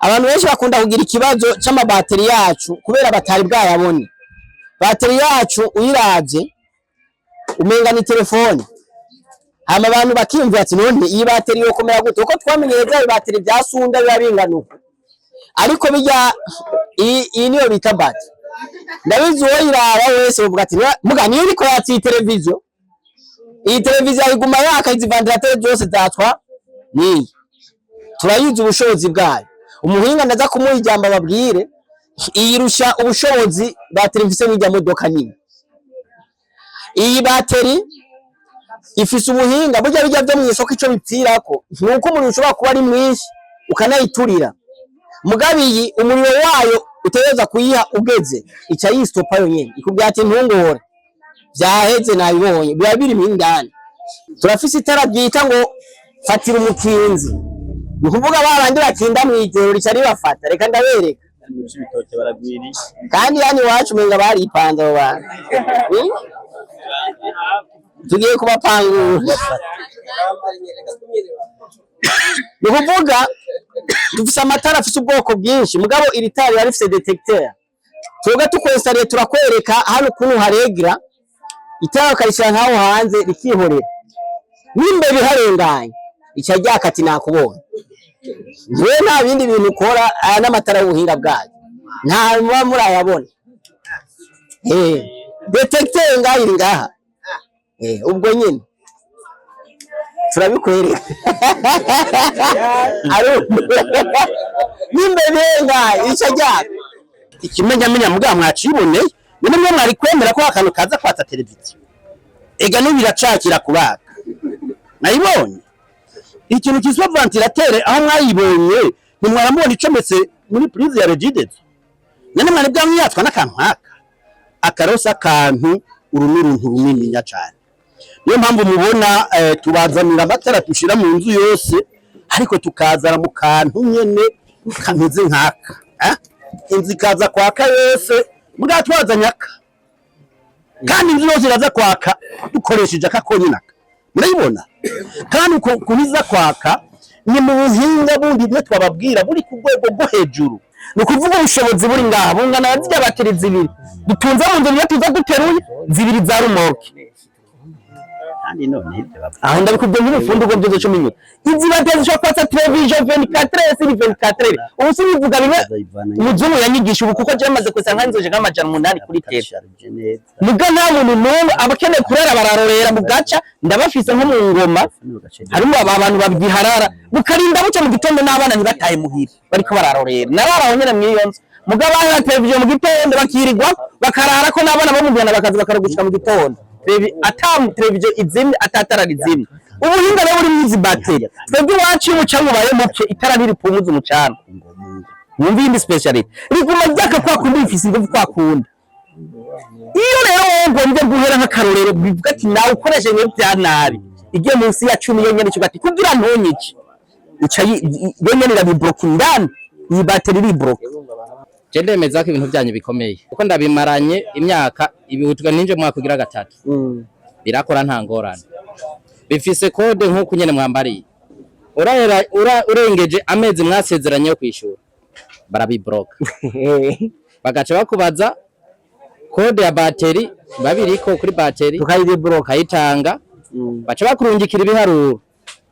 Abantu benshi bakunda kugira ikibazo c'amabateri yacu kubera batari bwayabone. Bateri yacu uyiravye umenga ni telefone. Hama abantu bakiyumvira ati none iyi bateri yokomera gute? Kuko twamenyereye vya bibateri vya Sunda biba bingana uku. Ariko bijya iyi niyo bita bati. Ndabizi uwoyiraba wese uvuga ati muga niyo iriko yatsa iyi televiziyo. Iyi televiziyo iguma yaka, izi ventilateur zose zatwa niyi. Turayizi ubushobozi bwayo. Umuhinga ndaza kumuha ijambo ababwire, iyirusha ubushobozi bateri mfise mw'irya modoka nini. Iyi bateri ifise ubuhinga burya bijya vyo mw'isoko, ico bipfirako nuko umuriro ushobora kuba ari mwinshi ukanayiturira. Mugabo iyi umuriro wayo utegereza kuyiha ugeze ica yistopa yonyene, ikubwira ati ntungore, vyaheze nabibonye, biba biri indani. Turafise itara ryita ngo fatira umukinzi, ni ukuvuga ba bandi bakinda mw'ijoro rica ribafata. Reka ndabereka. Kandi hano iwacu umenga baripanze abo bantu. Tugiye kubapangura. Ni ukuvuga dufise amatara afise ubwoko bwinshi, mugabo iri tara riba rifise détecteur. Twebwe tukwesariye turakwereka hano ukuntu haregira itara, ukarishira nkaho hanze rikihorera, n'imbere iharenganye ica ryaka ati nakubonye. Njyewe nta bindi bintu ukora, aya n'amatara y'ubuhinga bwayo nta muba murayabona. Détecteur ngaha iri ngaha. Ubwo nyine turabikwereka n'imbere irengaye ica ryaka. Ikimenyamenya mugabo mwaciboneye, none mwe mwari kwemera ko akantu kaza kwatsa televiziyo? Ega n'ubu iracakira kubaga. Nayibonye ikintu kiswa ventilateur, aho mwayibonye ntimwaramubona icometse muri prise ya Regideso? None mwari bwamwiyatswa n'akantu nkaka akarosa akantu? Uru ni uruntu runininya cane, niyo mpamvu mubona tubazanira amatara dushira mu nzu yose, ariko tukazana mu kantu nyene kameze nkaka, eh? Inzu ikaza kwaka yose mbwa twazanye aka, kandi inzu yose iraza kwaka dukoresheje aka konyine aka. Murayibona kandi uko kubiza kwaka ni mu buhinga bundi bumwe twababwira buri ku rwego rwo hejuru. Ni ukuvuga ubushobozi buri ngaha bungana na zirya bateri zibiri dutunze mu nzu, niyo tuza duteruye zibiri za remorque. Kandi none ibyo bavuga Aho ndabikubwiye nk'ubufundi ubwo byose 10. Izi bateri zishobora kwatsa television 24 sur 24. Ubu sibivuga bimwe umuzungu yanyigisha ubu, kuko je maze kwesa nka inzoje nk'800 kuri tele. Charge neza. Muga nta muntu n'umwe abakeneye kurara bararorera mu gaca. Ndabafise nko mu ngoma harimo aba bantu babyiharara bukarinda buca mu gitondo, n'abana ntibataye muhira bariko bararorera. Narara aho nyene mw'iyo nzu, muga banga televiziyo mu gitondo bakirirwa bakarara ko n'abana bo mu Rwanda bakaza bakarugushika mu gitondo. Ata televiziyo izimye, atatara rizimye. Ubuhinga rero buri mwizi bateri, twebwe iwacu iyo umucanga ubaye muke itara ntiripumuza umucanga. Mwumva iyindi spécialité, riguma ryaka kwa kundi, rifise ingufu kwa kundi. Iyo rero wowe ugombye guhera nk'akarorero, bivuga ati nawe ukoresheje ibintu bya nabi, igiye munsi ya 10 yonyene icuga ati kugira ntunyice, ica yonyene irabibloka indani. Iyi bateri iribloka. Je ndemeza ko ibintu byanyu bikomeye, kuko ndabimaranye imyaka ibihutwa ninje mwaka ugira gatatu, birakora nta ngorane. Bifise code nk'uko nyene mwambariye. Urahera urengeje amezi mwasezeranye yo kwishura, barabibloka, bagaca bakubaza code ya bateri babiriko kuri bateri. Tukayidebloka. Ukayitanga, baca bakurungikira ibiharuro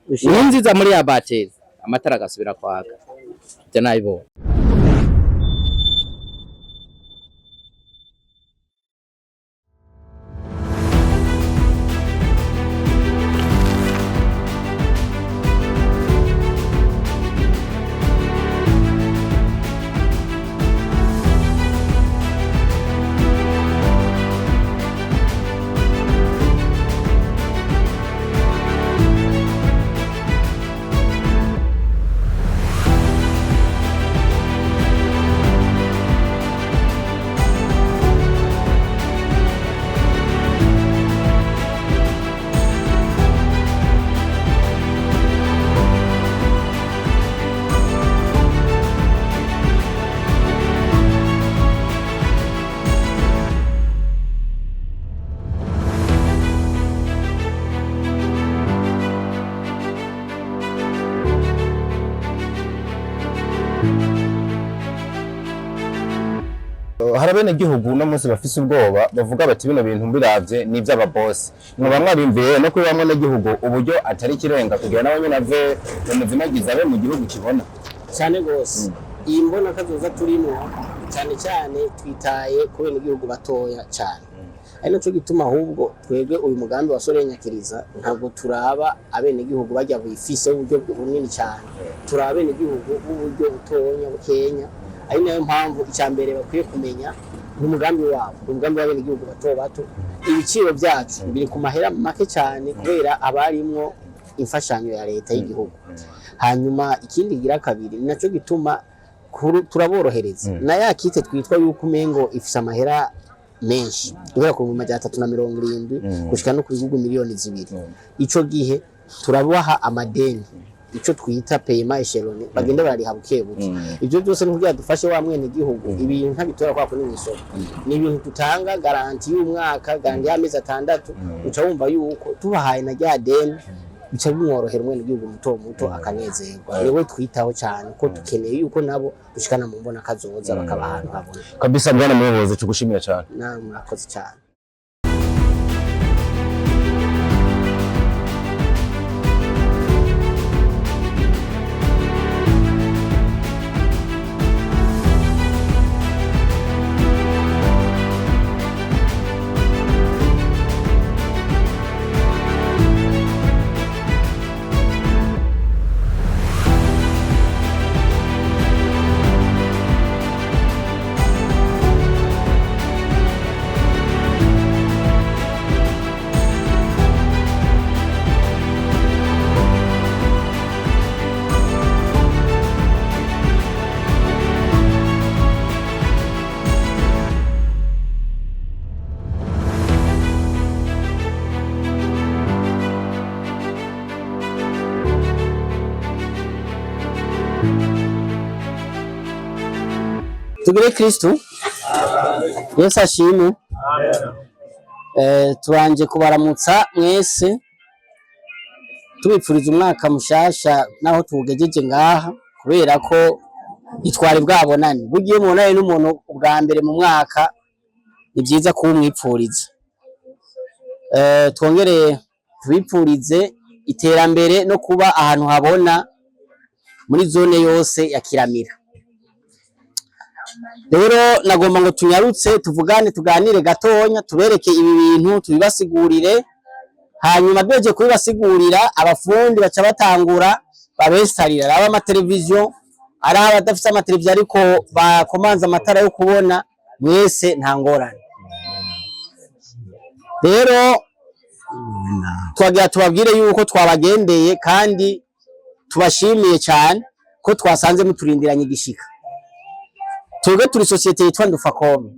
winjiza muri ya bateri, amatara agasubira kwaka. Ivyo nabibonye. Hari abenegihugu uno munsi bafise ubwoba, bavuga bati bino bintu mbiravye ni ivy'ababosi. Mwoba mwabimviye no kuri bamwe n'igihugu uburyo atari ikirenga kugira nawe nyene ave mu muzimagizi abe mu gihugu kibona? Cyane gose. Iyi mbona kazoza turimo, cyane cyane twitaye ku benegihugu batoya cyane, ari naco gituma ahubwo twebwe uyu mugambi wa Soleil Nyakiriza ntabwo turaba abenegihugu bajya bifise uburyo bunini cyane, turaba abenegihugu b'uburyo butonya bukenya. Ari nayo mpamvu icya mbere bakwiye kumenya ni umugambi wabo, ni umugambi w'abenegihugu bato bato. Ibiciro byacu biri ku mahera make cyane kubera abarimwo imfashanyo ya leta y'igihugu. Hanyuma ikindi gira kabiri, ni naco gituma turaborohereza na ya kit twitwa yuko umengo ifise amahera menshi, guhera ku 370,000 gushika no ku bihugu 2 miliyoni. Ico gihe turabaha amadeni, ico twita paiement échelonné, bagenda barariha buke buke. Ivyo byose ni kugira dufashe wa mwene gihugu. Ibintu ntabitora kwa kuni mw'isoko, ni ibintu dutanga garantie y'umwaka, garantie y'amezi 6. Uca wumva yuko tubahaye na rya deni bica bimworohera, umwene gihugu muto muto akanezerwa. Niwe twitaho cyane ko dukeneye yuko nabo dushikana mu mbona kazoza, bakaba ahantu habona. Kabisa, bwana muyobozi, tugushimira cyane. Namwe murakoze cyane. Tugire Kristu. Yesu ashimwe. Tubanje kubaramutsa mwese, tubipfuriza umwaka mushasha naho tuwugejeje ngaha, kubera ko itwari bwabonane. Burya iyo mubonanye n'umuntu ubwa mbere mu mwaka, ni byiza kuwumwipfuriza. Twongere tubipfurize iterambere no kuba ahantu habona muri zone yose ya Kiramira. Rero nagomba ngo tunyarutse tuvugane, tuganire gatonya, tubereke ibi bintu, tubibasigurire. Hanyuma duhejeje kubibasigurira, abafundi baca batangura babestarira, araba amateleviziyo, ari abadafise amateleviziyo ariko bakomanza amatara yo kubona, mwese nta ngorane. Rero twagira tubabwire yuko twabagendeye kandi tubashimiye cyane ko twasanze muturindiranye igishika. Twebwe turi sosiyete yitwa Ndufakome.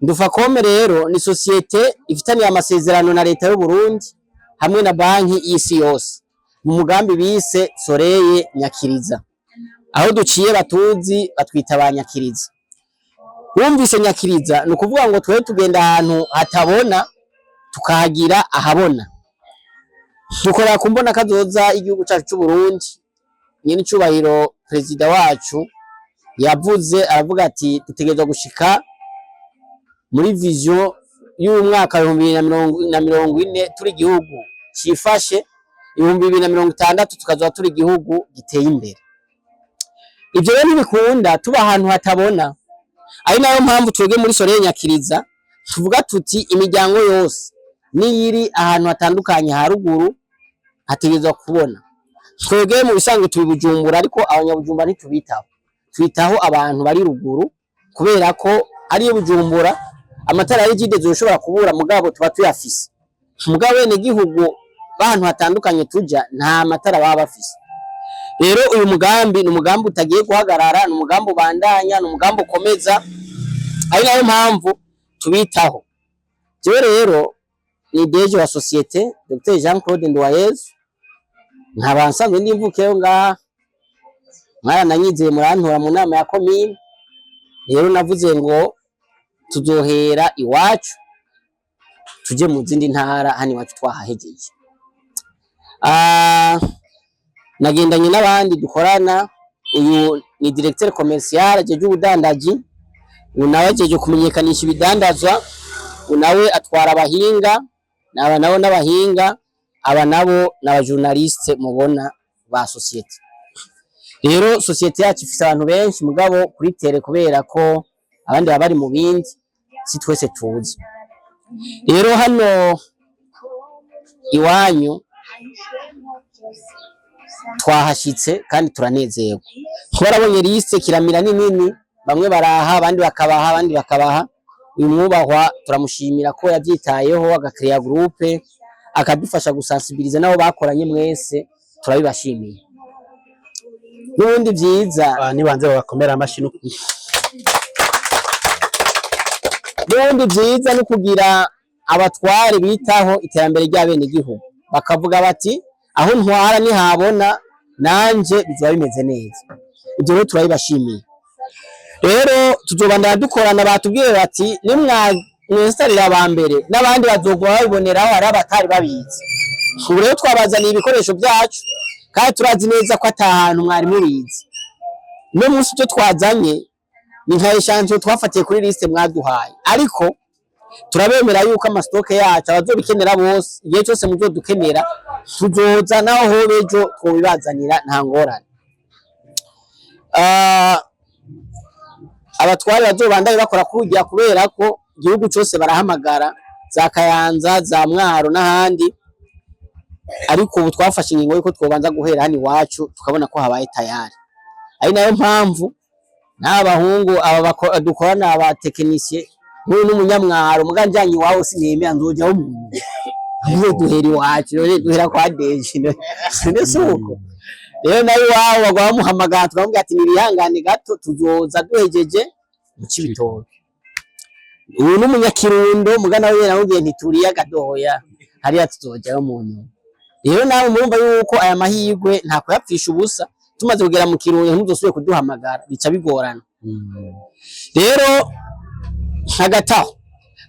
Ndufakome rero ni sosiyete ifitaniye amasezerano na leta y'u Burundi hamwe na Banki y'Isi Yose mu mugambi bise Soleil Nyakiriza. Aho duciye batuzi, batwita ba Nyakiriza. Wumvise Nyakiriza, ni ukuvuga ngo twe tugenda ahantu hatabona tukahagira ahabona. Dukorera ku mbona kazoza igihugu cyacu cy'u Burundi. Nyene icubahiro perezida wacu yavuze, aravuga ati dutegerezwa gushika muri vision y'umwaka 2040 turi igihugu cifashe, 2060 tukazoba turi igihugu giteye imbere. Ivyo rero ntibikunda tuba ahantu hatabona, ari nayo mpamvu twebwe muri Soleil Nyakiriza tuvuga tuti imiryango yose niyiri ahantu hatandukanye haruguru hategerezwa kubona. Twebwe mu bisanzwe turi Bujumbura, ariko abanyabujumbura ntitubitaho, twitaho abantu bari ruguru, kubera ko ariyo Bujumbura amatara y'IGIDE yoshobora kubura, mugabo tuba tuyafise. Mugabo bene gihugu bahantu hatandukanye tuja nta matara baba bafise. Rero uyu mugambi ni umugambi utagiye guhagarara, ni umugambi ubandanya, ni umugambi ukomeza, ari nayo mpamvu tubitaho. Jewe rero ni DG wa société, Dr Jean Claude Nduwayezu, nkaba nsanzwe ndi imvukira ngaha, mwarananyizeye murantora mu nama ya komine. Rero navuze ngo tuzohera iwacu tuje mu zindi ntara, hano iwacu twahahejeje. Nagendanye n'abandi dukorana. Uyu ni directeur commercial ajejwe ubudandaji. Uyu nawe ajeje kumenyekanisha ibidandazwa, uyu nawe atwara abahinga, aba nabo n'abahinga, aba nabo n'abajournaliste mubona ba société. Rero société yacu ifise abantu benshi, mugabo kuri terrain, kubera ko abandi baba bari mu bindi, si twese tuzi. Rero hano iwanyu twahashitse kandi turanezerwa. Twarabonye liste kiramira ni nini, bamwe baraha, abandi bakabaha, abandi bakabaha. Uyu mwubahwa turamushimira ko yavyitayeho, agakreya groupe, akadufasha gusensibiliza n'abo bakoranye. Mwese turabibashimiye. N'ubundi vyiza Nibanze babakomera amashi n'ukuri. N'ubundi vyiza no kugira abatware bitaho iterambere ry'abenegihugu, bakavuga bati: "Aho ntwara nihabona nanje bizoba bimeze neza." Ibyo rero turabibashimiye. Rero tuzobandana dukorana. Batubwiye bati: "Nimwa mwestarira aba mbere, n'abandi bazoguma babiboneraho." Hari abatari babizi. Ubu rero twabazaniye ibikoresho byacu, kandi turazi neza ko ata hantu mwari mubizi. Uno munsi icyo twazanye ni nka échantillon twafatiye kuri liste mwaduhaye, ariko turabemera yuko ama stock yacu abazobikenera bose, igihe cyose muzodukenera, tuzoza, naho hobe ejo twobibazanira, nta ngorane. Abatware bazobandanye bakora kurya, kubera ko igihugu cyose barahamagara, za Kayanza, za Mwaro n'ahandi, ariko ubu twafashe ingingo yuko twobanza guhera hano iwacu, tukabona ko habaye tayari. Ari nayo mpamvu n'abahungu aba dukorana, aba techniciens, nk'uyu n'umunyamwaro, muga njanye iwabo sinemera, nzojaho umuntu niwe duhera iwacu. None duhera kwa DG, none si uko? Rero nawe iwabo bagwa bamuhamagara, tukamubwira ati: "Nibihangane gato, tuzoza duhejeje mu Cibitoke." Uyu n'umunyakirundo, muga nawe namubwiye nti: "Turiye agadoya hariya, tuzojayo mu nyuma." Rero nawe murumva yuko aya mahirwe nta kuyapfisha ubusa. Tumaze kugera mu Kirundo, ntuzosubire kuduhamagara, bica bigorana. Rero hagati aho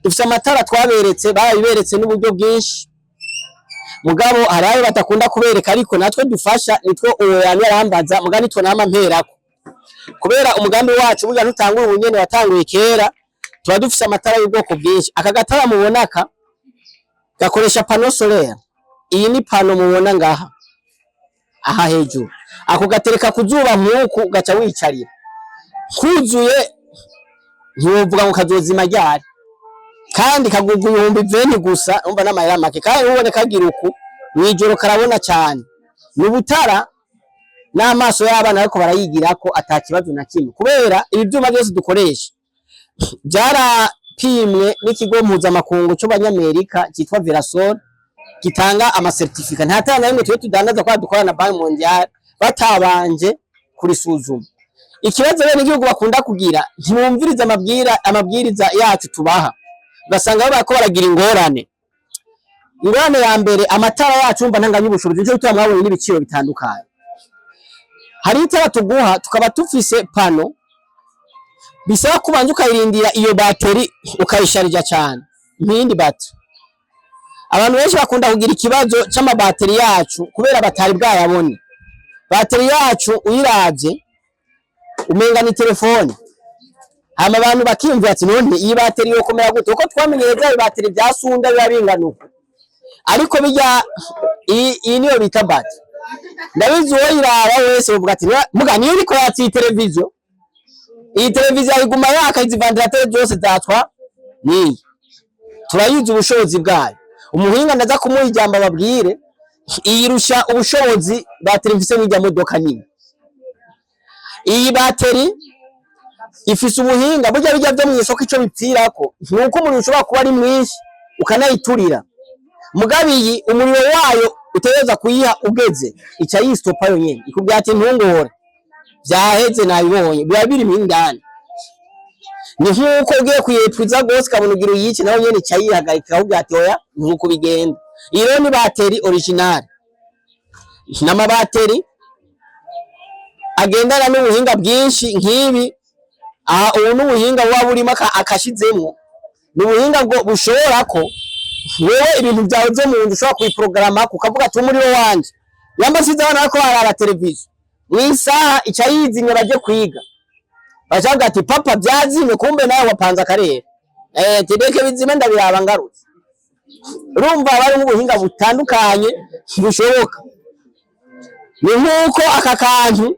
dufise amatara twaberetse, barabiberetse n'uburyo bwinshi, mugabo hari ayo badakunda kubereka, ariko natwe dufasha nitwo. Uwo yamye arambaza, muga nitwo nama mperako, kubera umugambi wacu burya ntutangura ubu nyene, watanguye kera. Tuba dufise amatara y'ubwoko bwinshi. Aka gatara mubonaka gakoresha panneau solaire. Iyi ni panneau mubona ngaha aha hejuru. Ako gatereka ku zuba nk'uku, gaca wicarira kuzuye, ntiwovuga ngo kazozima ryari, kandi kagurwa 20,000 gusa. Umva n'amahera make, kandi ubone kagira uku mw'ijoro karabona cyane. Ni ubutara n'amaso y'abana ariko barayigirako ata kibazo na kimwe, kubera ibi byuma byose dukoresha byarapimwe n'ikigo mpuzamakungu cy'abanyamerika cyitwa Verasol, gitanga ama certificats. Nta tara na rimwe twe tudandaza kwa dukorana na Banque Mondiale batabanje kurisuzuma. Ikibazo bene igihugu bakunda kugira, ntibumviriza amabwiriza yacu tubaha, ugasanga bariko baragira ingorane. Ingorane ya mbere, amatara yacu umva ntanganya ubushobozi, nico gituma mwabonye n'ibiciro bitandukanye. Hari itara tuguha, tukaba tufise panneau, bisaba kubanza ukayirindira iyo bateri, ukayisharija cyane nk'iyindi bateri. Abantu benshi bakunda kugira ikibazo c'amabateri yacu kubera batari bwayabone. Bateri yacu uyiravye umenga ni telefone. Hama abantu bakiyumvira ati: "None iyi bateri yokomera gute?" Kuko twamenyereye bya bateri bya Sunda biba bingana uko, ariko bijya iyi niyo bita bati. Ndabizi, uwo yiraba wese uvuga ati: "Muga niyo iriko yatsa iyi televiziyo, iyi televiziyo iguma yaka, izi ventilateur zose zatwa niyi." Turayizi ubushobozi bwayo. Umuhinga ndaza kumuha ijambo ababwire. Iyirusha ubushobozi bateri mfise mw'irya modoka nini. Iyi bateri ifise ubuhinga burya bijya byo mw'isoko, ico bipfirako nuko umuriro ushobora kuba ari mwinshi ukanayiturira. Mugabo iyi umuriro wayo utegereza kuyiha ugeze, ica yistopa yonyene, ikubwira ati: "Ntungore, vyaheze, nabibonye." Biba biri indani. Ni nk'uko ugiye kuyepfuza gose, ukabona ugira uyice, nawe nyene ica yihagarika, ikakubwira ati: "Oya, nkuko bigenda." Iyi rero ni bateri original, n'amabateri agendana n'ubuhinga bwinshi nk'ibi aha. Ubu n'ubuhinga buba burimo akashizemwo, ni ubuhinga bwo bushobora ko wewe ibintu byawe byo mu nzu ushobora kubiporogaramu, ukavuga ati: "Umuriro wanje yamba size abana bariko baraba televiziyo, mw'isaha ica yizimya baje kwiga." Bacavuga ati papa byazimye, kumbe nawe wapanze akarere. Tireke bizime ndabiraba ngarutse. Urumva bari mu buhinga butandukanye bushoboka. Ni nk'uko aka kantu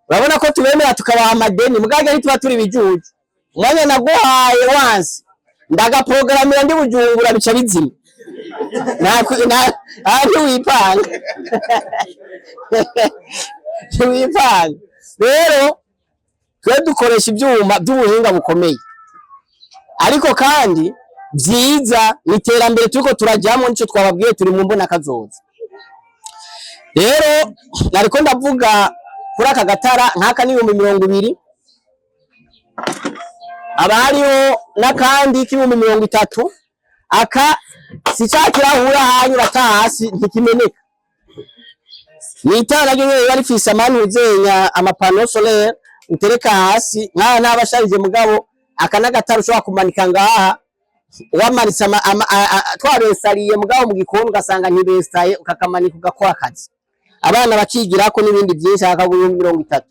urabona ko tubemera tukabaha amadeni, mugabo ntituba turi bijuju. Umwanya naguhaye wansi ndagaprogaramira ndi Bujumbura bica bizima. Ntiwipanga, ntiwipanga. Rero twe dukoresha ibyuma by'ubuhinga bukomeye, ariko kandi byiza ni iterambere turiko turajyamo, nico twababwiye, turi mu mbona kazoza. Rero nariko ndavuga kuri aka gatara nk'aka n'20,000, haba hariho n'akandi k'30,000. Aka si ca kirahura hanyu bata hasi ntikimeneka, ni itara naryo nyene riba rifise amanuzenya ama panneaux solaires utereka hasi nk'aya n'abasharije. Mugabo aka n'agatara ushobora kumanika ngaha wamanitse twabesariye, mugabo mu gikoni ugasanga ntibestaye, ukakamanika ugakora akazi, abana bakigirako n'ibindi byinshi. Akagura 30,000.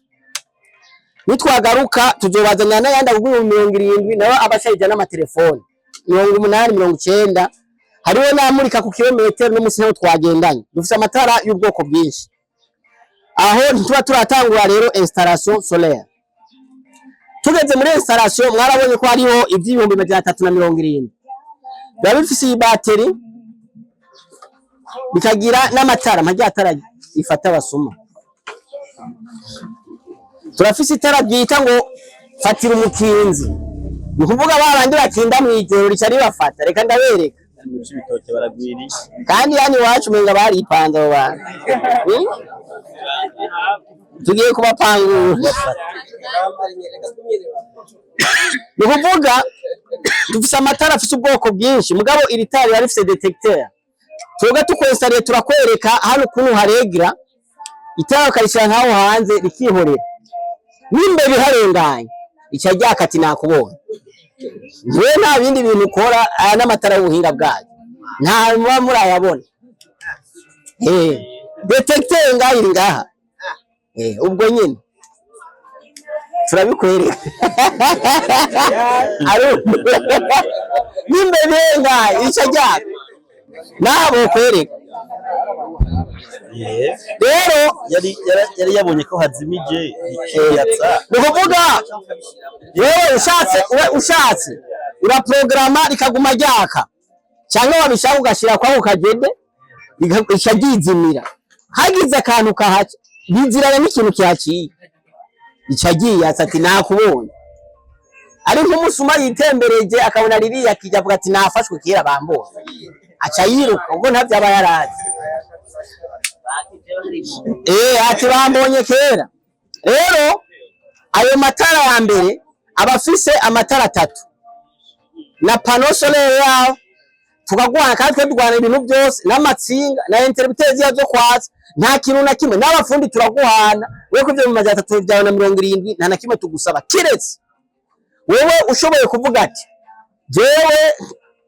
Nitwagaruka tuzobazanira n'ayandi agurwa 70,000, nayo abasharije n'amatelefoni 80, 90. Hariho n'amurika ku kilometero n'umusi niho twagendanye. Dufise amatara y'ubwoko bwinshi. Aho ntituba turatangura rero installation solaire. Tugeze muri installation, mwarabonye ko hariho ivy'ibihumbi 370 biba bifise iyi bateri, bikagira n'amatara nka rya tara ifata abasuma. Turafise itara ryita ngo fatira umukinzi, ni ukuvuga ba bandi bakinda mw'ijoro rica ribafata. Reka ndabereka. Mu Cibitoke baragwiriye. Kandi hano iwacu umenga baripanze abo bantu. Tugiye kubapangura. Ni ukuvuga dufise amatara afise ubwoko bwinshi, mugabo iri tara riba rifise détecteur. Twebwe tukwesariye turakwereka hano ukuntu haregira itara, ukarishira nkaho hanze rikihorera, n'imbere iharenganye ica ryaka ati nakubonye. Ngewe nta bindi bintu ukora. Aya n'amatara y'ubuhinga bwayo nta muba murayabona. Détecteur ngaha iri ngaha. Ubwo nyine turabikwereka n'imbere irengaye ica ryaka nabo kwereka rero. Yari yabonye ko hazimije ikiyatsa. Ni ukuvuga yewe ushatse, we ushatse uraprograma rikaguma ryaka, cyangwa wabishaka ugashira kwako kagede rica ryizimira. Hagize akantu kahaca bizirana n'ikintu kihaciye, ica ryiyatsa ati nakubonye. Ari nk'umusuma yitembereje akabona ririya akijya avuga ati nafashwe kera bambonye, aca yiruka ubwo ntavyo aba yarazi. Ati bambonye kera. Rero ayo matara ya mbere aba afise amatara atatu na panneau solaire yawo, tukaguhana. Kandi twe duguhana ibintu byose n'amatsinga na interrupteur ziya zo kwatsa, nta kintu na kimwe, n'abafundi turaguhana. We kuvyo mu 370,000 nta na kimwe tugusaba, kiretse wewe ushoboye kuvuga ati jewe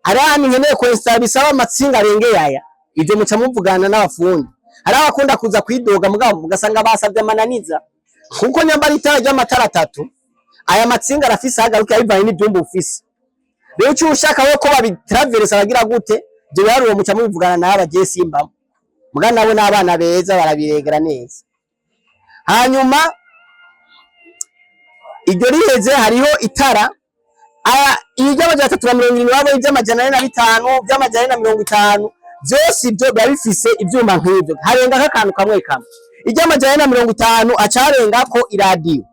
hari ahantu nkeneye kwesitara bisaba amatsinga arengeye aya. Ibyo muca muvugana n'abafundi. Hari abakunda kuza kwidoga, mugabo mugasanga basabye amananiza, kuko nyambara itara ry'amatara atatu, aya matsinga arafise ahagarukira bivanye n'ivyumba ufise. Rero icyo ushaka we ko babitraversa bagira gute, ibyo biharuro muca mubivugana nabo bagiye simbamo, muga nabo n'abana beza barabiregera neza. Hanyuma iryo riheze hariho itara aya ibi by'amajana 370, wabo iby'amajana 405, by'amajana 450, byose ibyo biba bifise ivyuma nk'ibyo, harengako akantu kamwe kamwe. Iby'amajana 450 acarengako iradiyo.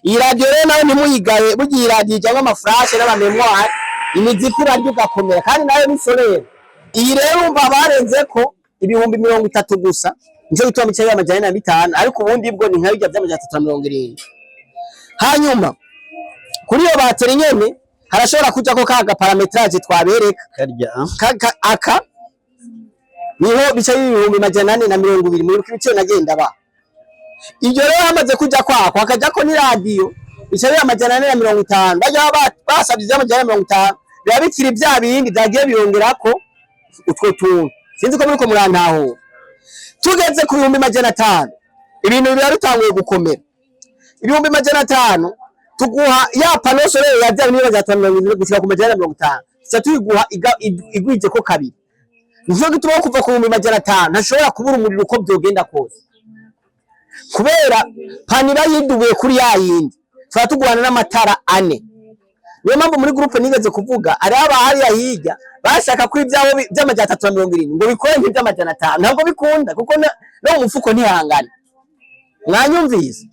Iyi radiyo rero nayo ntimuyigaye, burya iyi radiyo ijamwo ama flash n'ama mémoire, imiziki urarya ugakomera, kandi nayo ni solaire. Iyi rero urumva barenzeko 30,000 gusa, nico gituma bicaye 405, ariko ubundi bwo ni nka birya by'amajana 370. Hanyuma kuri iyo bateri nyene harashobora kujako ka paramétrage twabereka. Karya. Aka niho bica 420,000. Mwibuka ibiciro nagenda ba ibyo. Rero hamaze kuja kwako hakajako n'iradiyo, bica biba 450. Bajya basabye ivy'amajana 450, biba bikiri vya bindi vyagiye biyongerako utwo tuntu. Sinzi ko muriko murantahura. Tugeze ku 500,000, ibintu biba bitanguye gukomera. 500,000 Tuguha ya panneau solaire ya bya bindi 570 gushika ku 450, tuca tuyiguha igwije ko kabiri. Nico gituma kuva ku 500,000 ntashobora kubura umuriro uko byogenda kose, kubera panneau iba yidubuye kuri ya yindi. Tuba tuguhana n'amatara ane. Niyo mpamvu muri groupe nigeze kuvuga ari aba hariya hirya bashaka ko ibyabo by'370 ngo bikore nk'iby'amajana 5. Ntabwo bikunda, kuko no mu mufuko ntihangana. Mwanyumvise?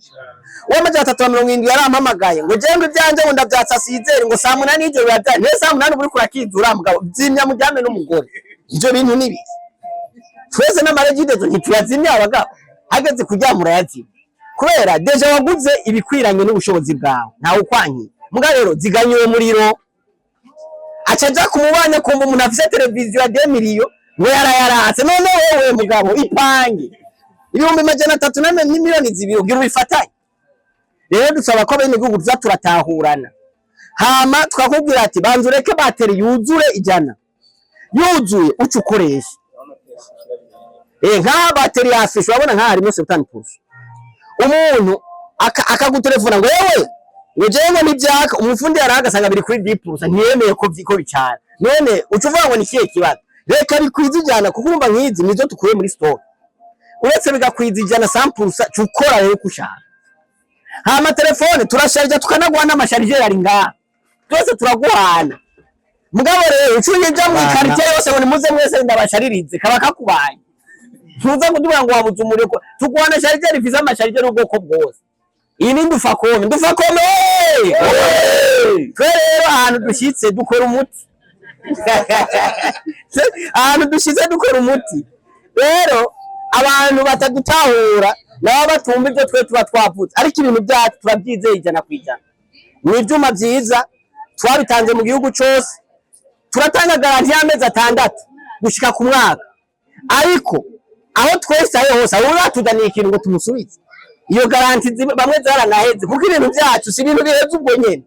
Uw'370 yarampamagaye ngo jewe ngo ibyanjye ngo ndabyatsa sizere, ngo saa 8 y'ijoro biba. Niyo saa 8 uba uriko urakizura, mugabo zimya mujyame n'umugore. Ivyo bintu ni bibi. Twese n'ama Regideso ntituyazimya. Abagabo hageze kuryama urayazimya, kubera déjà waguze ibikwiranye n'ubushobozi bwawe, ntawe ukwankiye. Muga rero ziganya uwo muriro, aca aja kumubanya kumva umuntu afise televiziyo ya 2 millions ngo yarayaratse. None wewe mugabo ipange 300,000 n'2 miliyoni ugira ubifatanye. Rero dusaba ko bene gihugu tuza turatahurana, hama tukakubwira ati banza ureke bateri yuzure 100, yuzuye uca ukoresha. Nkaha bateri yafishe, urabona nkaha harimo 70%. Umuntu akagutelefona ngo yewe, ngo jewe ngo ntibyaka. Umufundi yaraha agasanga biri kuri 10%, ntiyemeye ko ko bicana. None uca uvuga ngo ni ikihe kibazo? Reka bikwiza 100, kuko urumva nk'izi nizo tukuye muri stock. Uretse bigakwiza 100 100%, ca ukora rero uko ushaka. Hama telefone turasharija, tukanaguha n'ama chargeur ari ngaha, twese turaguhana. Mugabo rero uca uja mu ikaritiye yose ngo nimuze mwese ndabasharirize, kaba kakubaye. Ntuza kutubwira ngo wabuze umuriro, tuguhana chargeur ifise ama chargeur y'ubwoko bwose. Iyi ni Ndufakome, Ndufakome. Twe rero ahantu dushyitse dukora umuti, ahantu dushize dukora umuti. Rero abantu batadutahura nabo batumva ibyo twe tuba twavutse, ariko ibintu byacu turabyizeye 100%. Ni ibyuma byiza, twabitanze mu gihugu cyose. Turatanga garantie y'amezi 6 gushika ku mwaka, ariko aho twese aho hose aho batuzaniye ikintu ngo tumusubize, iyo garantie bamwe zaranaheze, kuko ibintu byacu si ibintu biheze ubwo nyene,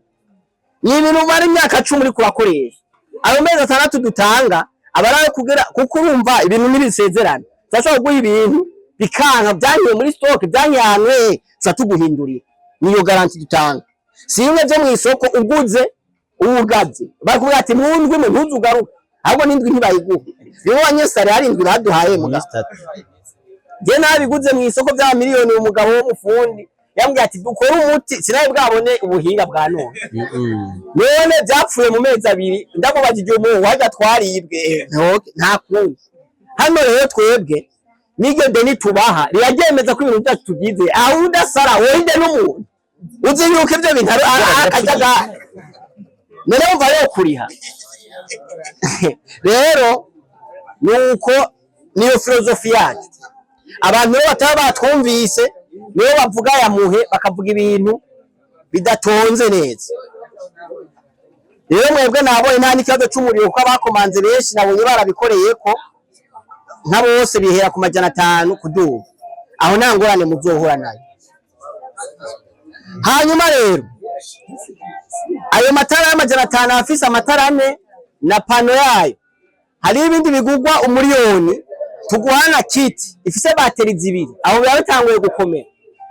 ni ibintu umara imyaka 10 uriko urakoresha. Ayo mezi 6 dutanga aba ari ayo kugira, kuko urumva ibintu ntibisezerana. Turashobora kuguha ibintu bikanka, byankiye muri stock, byankiye ahantu hehe, tuca tuguhindurira. Niyo garantie dutanga, si bimwe byo mu isoko uguze uwugabye bakubwira ati mu ndwi imwe ntuzugaruke, ahubwo n'indwi ntibayiguha. Nibo banyesare hari indwi baduhaye mugabo. Je nabiguze mu isoko bya miliyoni, umugabo w'umufundi yambwiye ati dukore umuti, sinari bwabone ubuhinga bwa none. None byapfuye mu mezi 2. Ndamubajije umuhungu wajya twaribwe, nta kundi. Hano rero twebwe n'iryo deni tubaha riraryemeza ko ibintu byacu tubyizeye. Aho udasara wohinde n'umuntu uzi yuko ibyo bintu ari akajagari, none wumva yo kuriha. Rero nuko niyo philosophie yacu. Abantu rero bataba batwumvise nibo bavuga ya muhe, bakavuga ibintu bidatonze neza. Rero mwebwe nabonye nta n'ikibazo c'umuriro, kuko abakomanze benshi nabonye barabikoreye ko nka bose bihera ku 500 kuduga, aho nta ngorane muzohura nayo. Hanyuma rero ayo matara y'500 afise amatara ane na panneau yayo. Hari ibindi bigugwa 1 miliyoni, tuguhana kit ifise bateri zibiri. Aho biba bitanguye gukomera.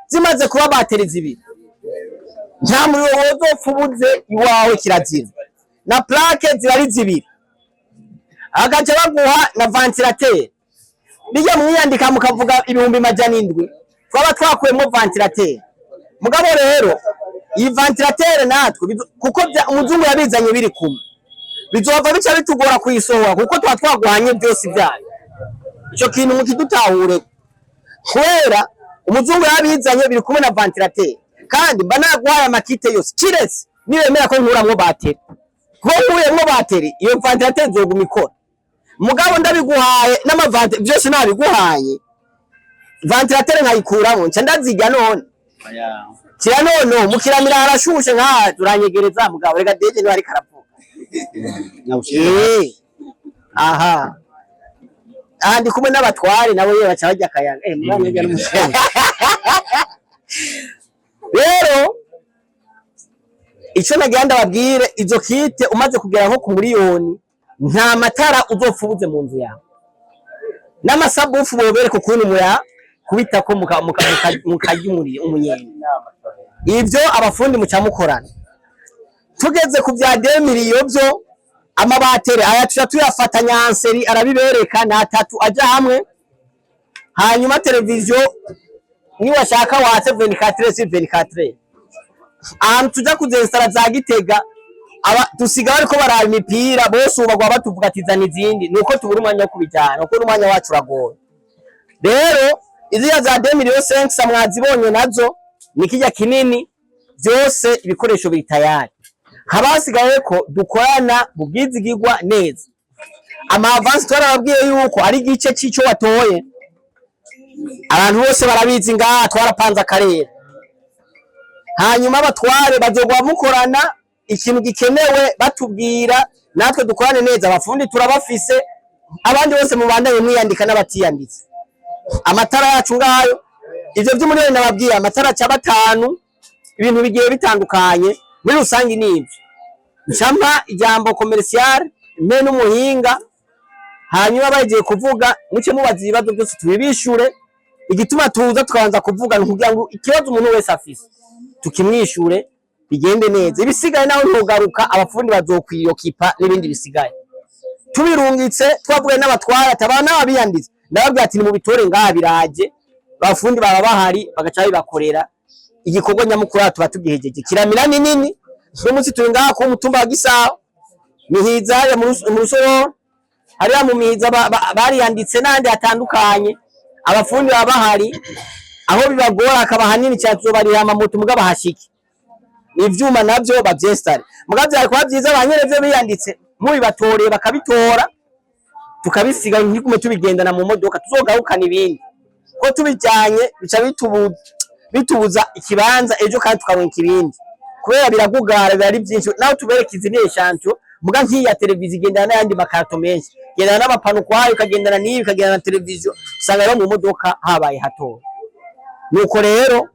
Zimaze kuba bateri zibiri, nta muriro wozopfa ubuze iwawe, kirazira. Na plaque ziba ari zibiri, agaca baguha na ventilateur. Bijya mwiyandika mukavuga 700,000, twaba twakuyemo ventilateur. Mugabo rero iyi ventilateur natwe kuko umuzungu yabizanye biri kumwe, bizova bica bitugora kuyisohora, kuko tuba twaguhanye byose byayo. Ico kintu mukidutahure, kubera umuzungu yabizanye biri kumwe na ventilateur, kandi mba naguhaye ama kit yose, kiretse nibemera ko nkuramwo bateri. Kuko nkuyemwo bateri, iyo ventilateur izoguma ikora. Mugabo ndabiguhaye n'amavante byose nabiguhaye, ventilateur nkayikuramwo, nca ndazirya. None kira none mukiramira harashushe nka turanyegereza. Mugabo reka deje niba ariko aravuga. Aha aha ndi kumwe n'abatware nabo yewe baca barya akayaga. Mugabo hirya n'umusenyi. Rero ico nagira ndababwire, izo kit umaze kugera nko ku miliyoni, nta matara uzopfa ubuze mu nzu yawe, n'ama subwoofer bobereka ukuntu muya kubitako mukarya umunyenga. Ibyo abafundi muca mukorana. Tugeze ku bya 2 millions byo amabateri aya tuca tuyafata, nyanseri arabibereka, ni atatu aja hamwe. Hanyuma televiziyo niwashaka watse 24 sur 24. Ahantu tuja kuzensitara za Gitega, aba dusiga bariko baraba imipira bose, ubu bagwa batuvuga ati zana izindi. Nuko tubura umwanya wo kubijyana, kuko n'umwanya wacu uragoye. Rero iziriya za 2 millions 5 mwazibonye, nazo ni kijya kinini. Byose ibikoresho biri tayari, haba hasigaye ko dukorana mu bwizigirwa neza. Ama avance twarababwiye yuko ari igice c'ico watoye. Abantu bose barabizi, ngaha twarapanze akarere. Hanyuma abatware bazogwa mukorana, ikintu gikenewe batubwira, natwe dukorane neza. Abafundi turabafise, abandi bose mubandanye mwiyandika n'abatiyanditse. Amatara yacu ngayo, ivyo vy'umuriyoni nababwiye, amatara aca batanu, ibintu bigiye bitandukanye. Muri rusange nivyo ncampa ijambo commercial mpe n'umuhinga. Hanyuma bagiye kuvuga, muce mubaza ibibazo byose tubibishure. Igituma tuza tukabanza kuvuga ni ukugira ngo ikibazo umuntu wese afise tukimwishure, bigende neza. Ibisigaye naho ntugaruka, abafundi bazokwiyokipa n'ibindi bisigaye tubirungitse. Twavuye n'abatwara ataba n'ababiyanditse, ndababwira ati nimubitore ngaha biraje. Abafundi baba bahari, bagaca bibakorera. Igikorwa nyamukuru aha tuba tugihejeje. Kiramira ni nini. Uno munsi turi ngaha ku mutumba wa Gisaho, Mihiza, hariya mu Rusororo, hariya mu Mihiza bariyanditse n'ahandi hatandukanye. Abafundi baba bahari. Aho bibagora hakaba hanini cyane, tuzobarira amamoto mugabo bahashike, ivyuma navyo bavyestare. Mugabo vyari kuba vyiza ba nyene biyanditse mubibatoreye, bakabitora, tukabisiga, ntigume tubigendana mu modoka. Tuzogarukana ibindi, ko tubijyanye bica bitubuza ikibanza ejo, kandi tukaronka ibindi kubera biragugara, biba ari byinshi. Naho tubereka izi ni échantillon, muga nk'iya televiziyo igendana n'ayandi makarato menshi, igendana n'amapano ukwayo, ikagendana n'ibi, ikagendana na televiziyo, usanga rero mu modoka habaye hatoya. Nuko rero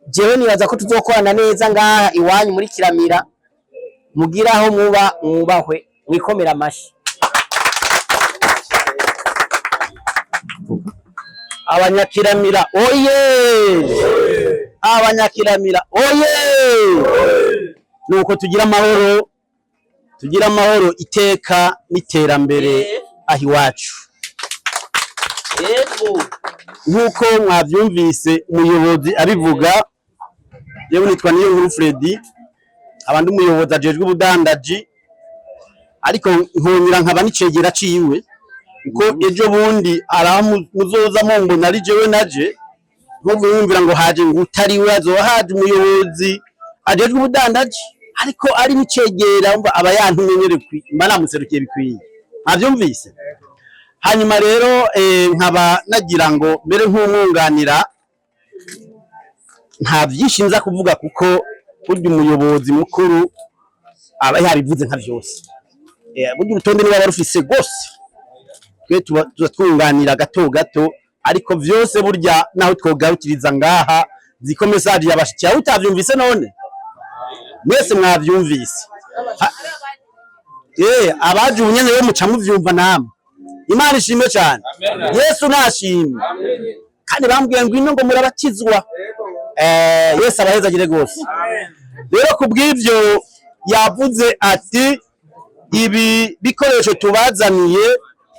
jewe nibaza ko tuzokorana neza ngaha iwanyu muri Kiramira. Mugiraho muba mwubahwe, mwikomera amashi. Abanyakiramira oye! Abanyakiramira oye! Nuko tugira amahoro, tugira amahoro, iteka n'iterambere aho iwacu. Nk'uko mwavyumvise umuyobozi abivuga, yewe nitwa Niyonkuru Fredy, abandi umuyobozi ajejwe ubudandaji, ariko nkongera nkaba n'icegera ciwe, kuko ejo bundi araho muzoza mumbona ari jewe naje nko mwumvira ngo haje ngo utari we, azoba haje umuyobozi ajejwe ubudandaji ariko ari n'icegera. Umva, aba yantumye nyene, mba namuserukiye bikwiye, mwavyumvise. Hanyuma rero nkaba nagira ngo mbere nk'umwunganira, nta byinshi nza kuvuga, kuko burya umuyobozi mukuru aba yabivuze nka vyose. Burya urutonde niba barufise rwose, twe tuba tuza twunganira gato gato, ariko vyose burya naho twogarukiriza ngaha, ziko message yabashikiye. Aho utavyumvise none mwese mwavyumvise. Abaje ubu nyene rero muca muvyumva namwe. Imana ishimwe cyane, Yesu nashimwe. Kandi bambwiye ngo ino ngo murabakizwa. Yesu abahezagire rwose. Rero kubw'ivyo yavuze ati ibi bikoresho tubazaniye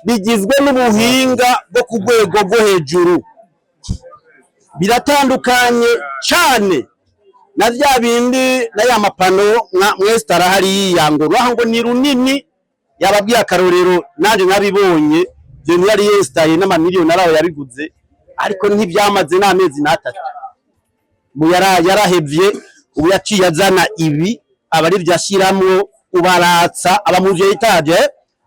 bigizwe n'ubuhinga bwo ku rwego rwo hejuru, biratandukanye cane na vya bindi na ya mapano mwesitara hariya ngo ruha ngo ni runini. Yababwiye akarorero, nanje nabibonye, ivyo ntiyari yesitaye n'amamiliyoni araho yabiguze, ariko ntivyamaze n'amezi n'atatu. Ubu yarahevye, ubu yaciye azana ibi, aba ari vyo ashiramwo. Ubaratsa aba mu vyo étage,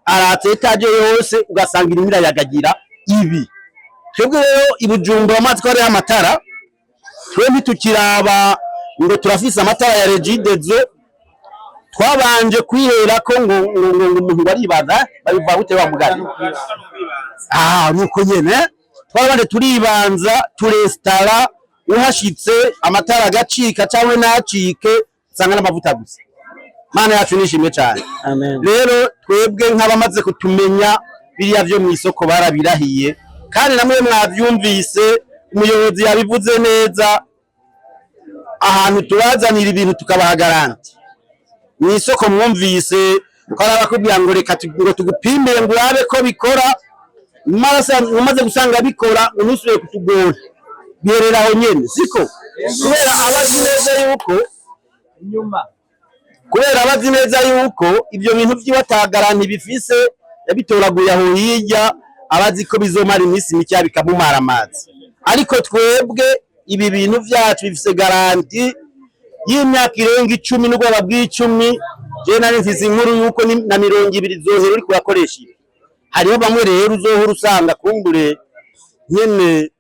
aratsa étage yose, ugasanga irimo irayagagira ibi. Twebwe rero i Bujumbura amazi ko hariho amatara, twe ntitukiraba ngo turafise amatara ya Regideso. Twabanje kwiherako ngo umuntu baribaza babiva gute wa mugani. Nuko nyene twarabanje turibanza turestara, uhashitse amatara agacika cyangwa ntacike, usanga n'amavuta gusa. Mana yacu nishimwe cyane. Amen. Rero twebwe nk'abamaze kutumenya, biriya vyo mu isoko barabirahiye, kandi namwe mwavyumvise, umuyobozi yabivuze neza. Ahantu tubazanira ibintu tukabaha garantie mu isoko, mwumvise ko hari abakubwira ngo reka ngo tugupimire, ngo urabe ko bikora. Umaze gusanga bikora, unusubire kutugora, biherera aho nyene, siko? Kubera abazi neza yuko ibyo bintu vyiwe ata garantie bifise, yabitoraguye aho hirya, abazi ko bizomara iminsi mikeya bikamumara amazi. Ariko twebwe ibi bintu vyacu bifise garantie y'imyaka irenga 10 n'ubwoba bw'icumi. Je nari mfise inkuru yuko na 20 zohera uriko urakoresha ibi. Hariho bamwe rero uzohora usanga kumbure nyene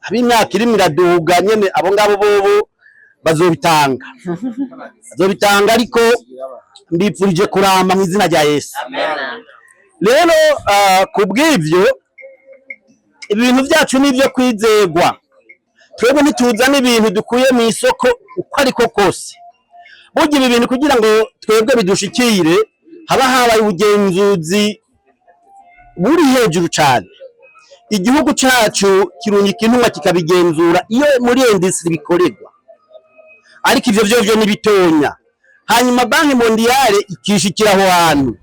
ab'imyaka irimo iraduga nyene, abo ngabo bobo bazobitanga, bazobitanga, ariko mbipfurije kuramba mu izina rya Yesu. Rero ku bw'ivyo, ibintu byacu ni ibyo kwizegwa. Twebwe ntituzana ibintu dukuye mu isoko uko ariko kose. Burya ibi bintu kugira ngo twebwe bidushikire, haba habaye ubugenzuzi buri hejuru cyane. Igihugu cacu kirungika intumwa kikabigenzura iyo muri industrie bikorerwa, ariko ivyo vyovyo ni bitonya. Hanyuma Banque mondiale ikishikira aho hantu,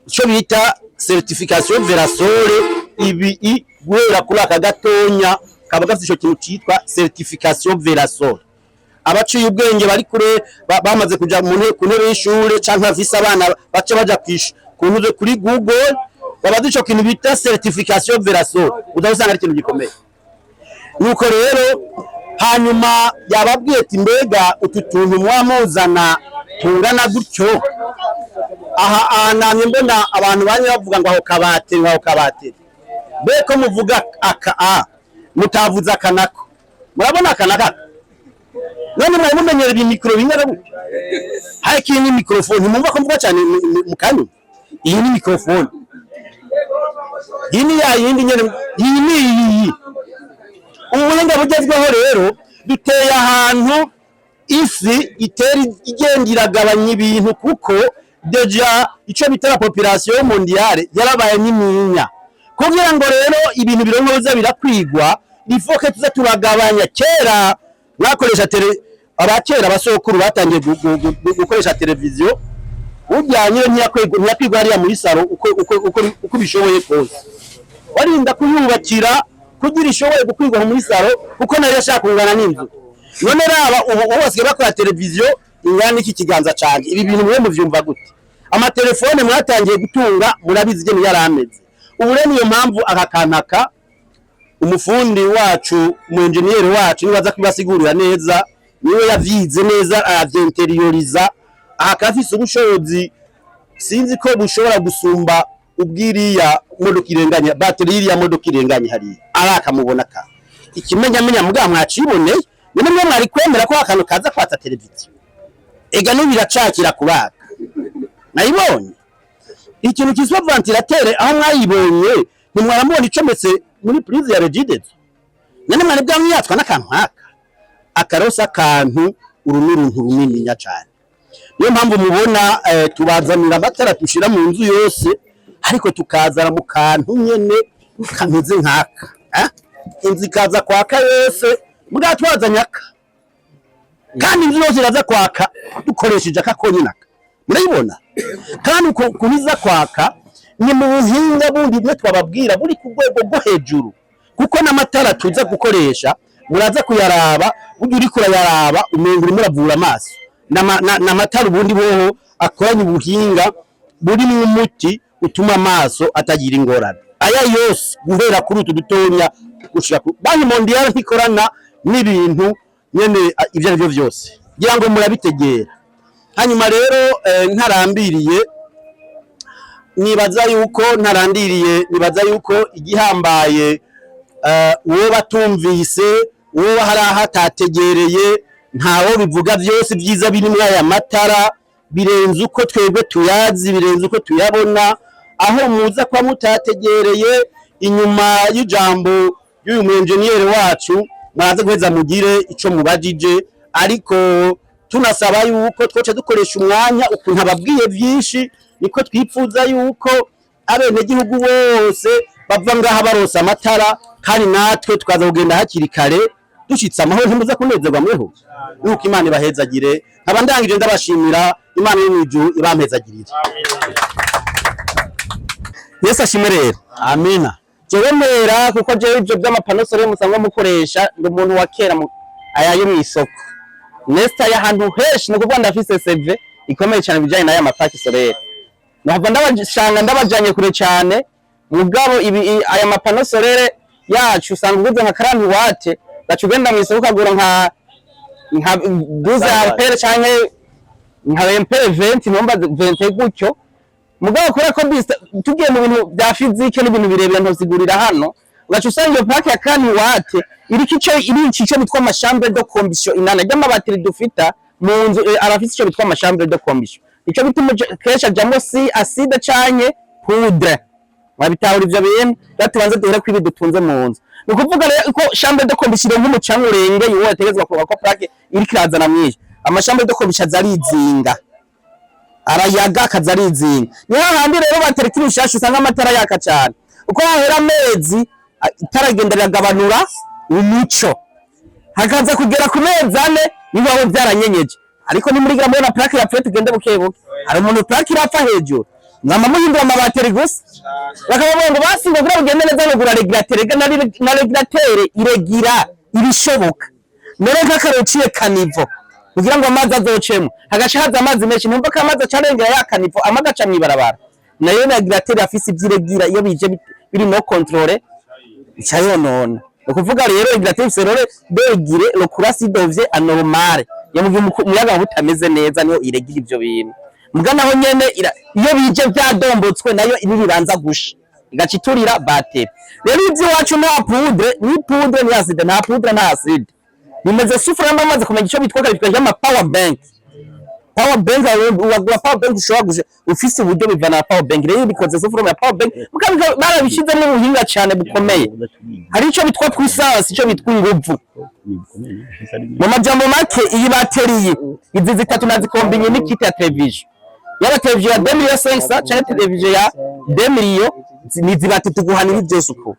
ico bita certification Verasol. Ibi guhera kuri aka gatonya kaba gafite ico kintu citwa certification Verasol. Abaciye ubwenge bari kure, bamaze kuja ku ntebe y'ishure canke bafise abana baca baja ku ntuze kuri Google, babaza ico kintu bita certification Verasol, uza usanga ari ikintu gikomeye. Nuko rero hanyuma yababwiye ati: "Mbega utu tuntu mwamuzana tungana gutyo?" Aha aha namye mbona abantu banye bavuga ngo aho kabate, ngo aho kabate. Mbe ko muvuga aka a mutavuze aka nako? Murabona aka naka? None mwari mumenyera ibi micro bingana gutyo? Ariko iyi ni microphone, ntimwumva ko mvuga cyane mu kanya? Iyi ni microphone, iyi ni ya yindi nyene, iyi ni iyi. Ubuhinga bugezweho rero duteye ahantu isi itera igenda iragabanya ibintu, kuko déjà ico bita la population mondiale yarabaye nininya. Kugira ngo rero ibintu birongoza birakwigwa, ifoke tuza turagabanya. Kera mwakoresha télé, abakera abasokuru batangiye gukoresha televiziyo, burya nyine ntiyakwigwa hariya muri salon uko bishoboye kose. Warinda kuyubakira kugira ishobore gukwirwa muri salon, kuko nayo yashaka kungana n'inzu. None raba ubu basigaye bakora televiziyo ingana n'iki kiganza canje. Ibi bintu mwe muvyumva gute? Amatelefone mwatangiye gutunga murabizi ingene yari ameze. Ubu rero niyo mpamvu aka kantaka umufundi wacu, umu engineer wacu, niwe aza kubibasigurira neza, niwe yavyize neza, aravyenterioriza. Aha kafise ubushobozi, sinzi ko bushobora gusumba ubwiriya modoka irenganye, bateri y'iriya modoka irenganye hariya arakamubona ka ikimenyamenya. Mugabo mwaciboneye? None mwe mwari kwemera ko akantu kaza kwatsa televiziyo? Ega n'ubu iracakira kubaga. Nayibonye ikintu kiswa ventilateur, aho mwayibonye ntimwaramubona icometse muri prise ya Regideso? None mwari bwamwiyatswa n'akantu nkaka akarosa? Akantu uru n'uruntu runininya cane. Niyo mpamvu mubona tubazanira amatara tushira mu nzu yose, ariko tukazana mu kantu nyene kameze nkaka, eh? Inzu ikaza kwaka yose, mugabo twazanye aka, kandi inzu yose iraza kwaka dukoresheje aka konyine aka. Murayibona kandi uko ukuntu iza kwaka ni mu buhinga bundi bumwe twababwira buri ku rwego rwo hejuru, kuko n'amatara tuza gukoresha muraza kuyaraba. Burya uriko urayaraba umenga urimo uravura amaso. N'amatara ubundi boho akoranye ubuhinga burimo umuti utuma amaso atagira ingorane. Aya yose guhera kuri utu dutonya gushika ku Banque mondiale ntikorana n'ibintu nyene ivyo arivyo vyose, ngira ngo murabitegera. Hanyuma rero ntarambiriye, nibaza yuko ntarandiriye, nibaza yuko igihambaye uwo batumvise, uwo hari aho atategereye, ntawo bivuga byose. Ibyiza biri muri aya matara birenze uko twebwe tuyazi, birenze uko tuyabona. Aho muza kuba mutategereye, inyuma y'ijambo y'uyu mwenjeniyeri wacu muraza guheza mugire ico mubajije. Ariko tunasaba yuko twoca dukoresha umwanya ukuntu ababwiye byinshi, niko twipfuza yuko abenegihugu bose bava ngaha baronsa amatara, kandi natwe tukaza kugenda hakiri kare. Dushitse amahoro, ntimuza kunezerwa mweho? Nuko Imana ibahezagire. Nkaba ndangije ndabashimira. Imana yo mw'ijuru ibampezagirire. Yesu ashimwe rero. Amina. Jewe mera kuko jewe ivyo vy'ama panneaux solaires musanzwe mukoresha, ndi umuntu wa kera aya yo mw'isoko Nesta y'ahantu henshi. Ni ukuvuga ndafise CV ikomeye cyane bijanye n'aya ma plaques solaires. Nahava ndabashanga ndabajanye kure cyane. Mugabo ibi aya ma panneaux solaires yacu usanga uguze nka 40 watts, gaca ugenda mw'isoko ukagura nka 12 ampere canke nka ampere 20, nomba 20 gutyo. Mugabo kubera ko tugiye mu bintu bya physique n'ibintu birebire ntosigurira hano, ugaca usanga iyo plaque ya 40 watts iriko ico irica ico bitwa ama chambres de combustion inana ry'amabatiri dufita mu nzu, arafise ico bitwa ama chambres de combustion. Ico bituma kenshi ajamwo si acide canke poudre. Mwabitahura ivyo bintu? Rero tubanze duhere kwibi dutunze mu nzu. Ni ukuvuga rero ko chambre de combustion ironka umucanga urengeye uwo yategetswe kuronka, ko plaque iriko irazana mwinshi. Ama chambres de combustion aza arizinga, arayaga, akaza arizinga. Ni hahandi rero batereka ibishasha usanga amatara yaka cyane. Uko hahera amezi, itara rigenda riragabanura umuco, hakaza kugera ku mezi 4 bibaho byaranyenyeje. Ariko nimurigira mubona plaque yapfuye, tugende buke buke. Hari umuntu plaque irapfa hejuru, mwama muhindura amabateri gusa, bakabavuga ngo basi ngo kugira bugende neza ngo gura régulateur. Ega na régulateur iregira ibishoboka. None nk'akarero uciye caniveau kugira ngo amazi azocemo, hagaca haza amazi menshi, ntumva ko amazi acarengera ya caniveau, amwe agaca mw'ibarabara. Nayo régulateur afise ivyo iregira. Iyo bije biri non contrôlé, ica yonona. Ni ukuvuga rero régulateur ifise rôle de réguler le courant si devient anormal, iyo mu gihe umuyaga nkuba utameze neza niyo iregira ivyo bintu. Muga naho nyene iyo bije vyadombotswe, nayo iribanza gusha, igaca iturira bateri. Rero ivy'iwacu nta poudre, ni poudre ni acide, nta poudre nta acide, bimeze sufura. Amaze kumenya ico bitwa bitwa ama power bank. Power bank, wagura power bank ushobora gusa ufise uburyo bivana na power bank. Rero bikoze sufura ya power bank, mugabo barabishizemo ubuhinga cyane bukomeye. Hari ico bitwa puissance, ico bitwa inguvu. Mu majambo make, iyi bateri izi zitatu nazikombinye n'i kit ya television, yaba television ya 2 millions 500 canke television ya 2 millions, ni zibati tuguhana ibi byose. Uko